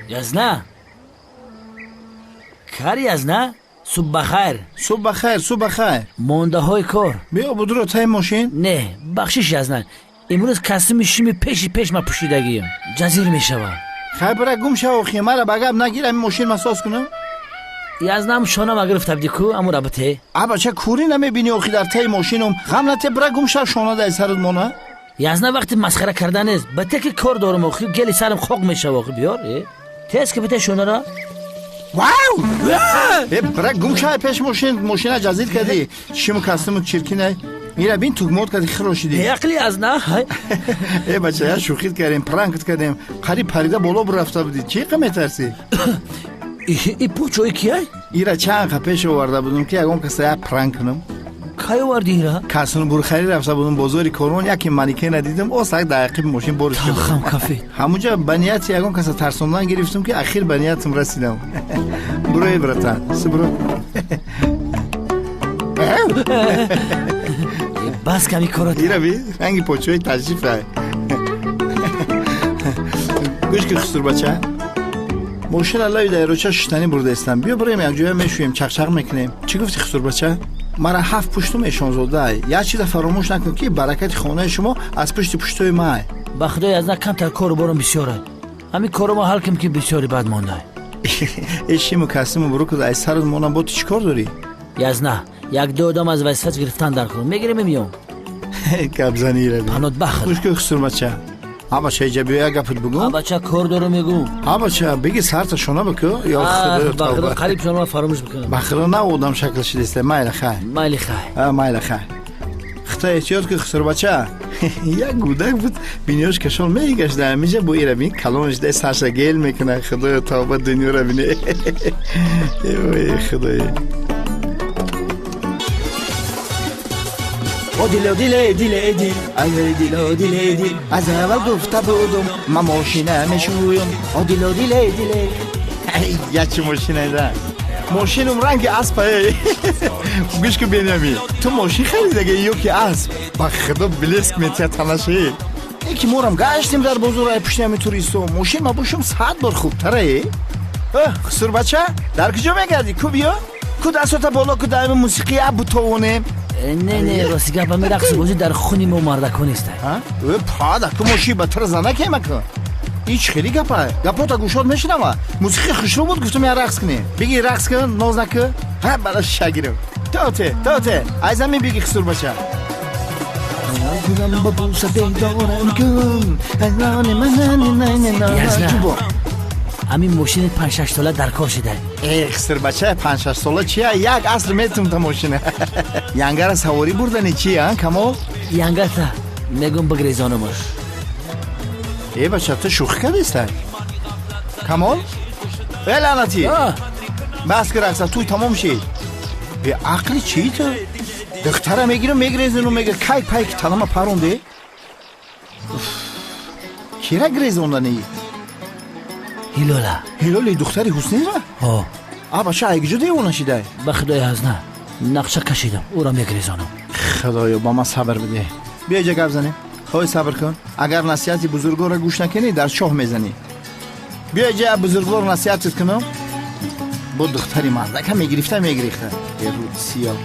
Язна? Кар язна? Субҳ бахайр. Субҳ бахайр, субҳ бахайр. Мондаҳои кор. Биё будро таи мошин. Не, бахшиш язна. Имрӯз костюми шими пеши пеш ма пӯшидагием. Ҷазир мешавад. Хай бира гум шав охи, мара ба гап нагир, ами мошин ма соз кунам. Язнам шонама гирифта будӣ ку, амура бите. А бача кӯрӣ намебинӣ охи дар таи мошинум. Ғам нате бира гум шав шона дар сарат мона. Язна вақти масхара кардан нест. Ба те ки кор дорам охи, гели сарам хоқ мешава охи, биёр. Тез ки бите шонара. Вау! Э, бира гум шав пеш мошин, мошина ҷазир кардӣ. Шиму костюму чиркинай. Ира бин тугмот кардӣ хирошидӣ. Беақли язна. Э бача, я шӯхит кардем, пранкт кардем. Қариб парида боло бурафта будӣ. Чӣ қа метарсӣ? И пучои кияй? Ира чанд қа пеш оварда будум ки ягон каса як пранк кунам. Кай оварди ира? Касуну бурхарӣ рафта будум бозори Корвон, яке манекена дидам, осак дар ақиби мошин бориш кардам. Талхам кафе. Ҳамунҷа ба нияти ягон каса тарсондан гирифтум ки ахир ба ниятам расидам. Буро эй братан, субро. Бас ками корот. Ира би ранги почои ташриф. Гӯш ки хусурбача. Мошина лави дайроча шуштанӣ бурдаистам. Биё бирем якҷоя мешӯем, чақчақ мекунем. Чӣ гуфти хусурбача? Мара ҳафт пуштум эшонзодай. Як чиза фаромӯш накун ки баракати хонаи шумо аз пушти пуштои май. Ба худои язна камтар кору борам бисёрай. Ҳамин кору мо ҳал ким ки бисёри бад мондай. Э шиму кастиму буру куд ай сарат монам бо ту чӣ кор дорӣ? Язна, як ду одам аз вазифат гирифтан дар кор. Мегирем меём. Гапзани ира би. Панот бахр. Гӯш ки хусурбача. Ҳа бача иҷа биё як гапат бугӯм. Ҳа бача кор дорам мегӯм. Ҳа бача биги сарта шона бикӯ ё худоё Ба худо тавба. қариб шонама фаромӯш бикунам. Ба худо на одам шакл шидиста. Майли хай. Майли хай. А майли хай. Хита эҳтиёт ки хусурбача. Як гудак буд биниёш кашон мегашт дар ҳамиҷа бо ира бин калонш дай сарша гел мекунад. Худоё тавба дунёра бине. Ой худоё. О дило диле диле дил, ай дило диле дил, аз аввал гуфта будум ман мошина мешӯям. О дило диле диле. Ай, ячи мошина да. Мошинум ранги аспа. Гӯш ку Бенямин, ту мошин харидаги ё ки асп? Ба худо блеск метиҳад танаши. Ки морам гаштем дар бозор ай пушти ҳами туристо. Мошин ма бошум 100 бор хубтара. Хусурбача, дар куҷо мегардӣ? Ку биё? Ку дастota боло ку дар мусиқӣ я бутовонем. Не, не, рости гап ҳами рақси бозӣ дар хуни мо мардакон нестай. Пада, ку моши ба тура занакема ку. Ич хеле гапа. Гапота гӯшод мешунава. Мусиқӣ хушрӯ буд, гуфтум я рақс кунем. Биги рақс кун, ноз накун. Ҳа, бала шагирам. Тоте, тоте, ай замин биги хусурбача. Язна. Ҳамин мошини 5-6 сола дар кор шидай. Э, хусурбача, 5-6 сола чия? Як аср метум та мошина. Янгара саворӣ бурдани чи, а, Камол? Янгата мегум бигрезонумаш. Э, бача, ту шӯхӣ кардистай? Камол? Э, лаънатӣ. Бас ки рақса, туй тамом шид. Беақли чӣ ту? Духтара мегирам, мегрезону мега кай пай ки талама паронде? Кира грезондани? Ҳилола. Ҳилоли духтари Ҳуснира? Ҳо. А бача, ай куҷо девона шидай? Ба худои ҳазна нақша кашидам, ӯро мегрезонам. Худоё, ба ман сабр бидеҳ. Биё иҷа гап занем. Ҳой сабр кун. Агар насиҳати бузургворро гӯш накунӣ, дар чоҳ мезанӣ. Биё иҷа бузургвор насиҳатат кунам. Бо духтари мардака мегирифта мегирифта. Э рӯди сиёҳ.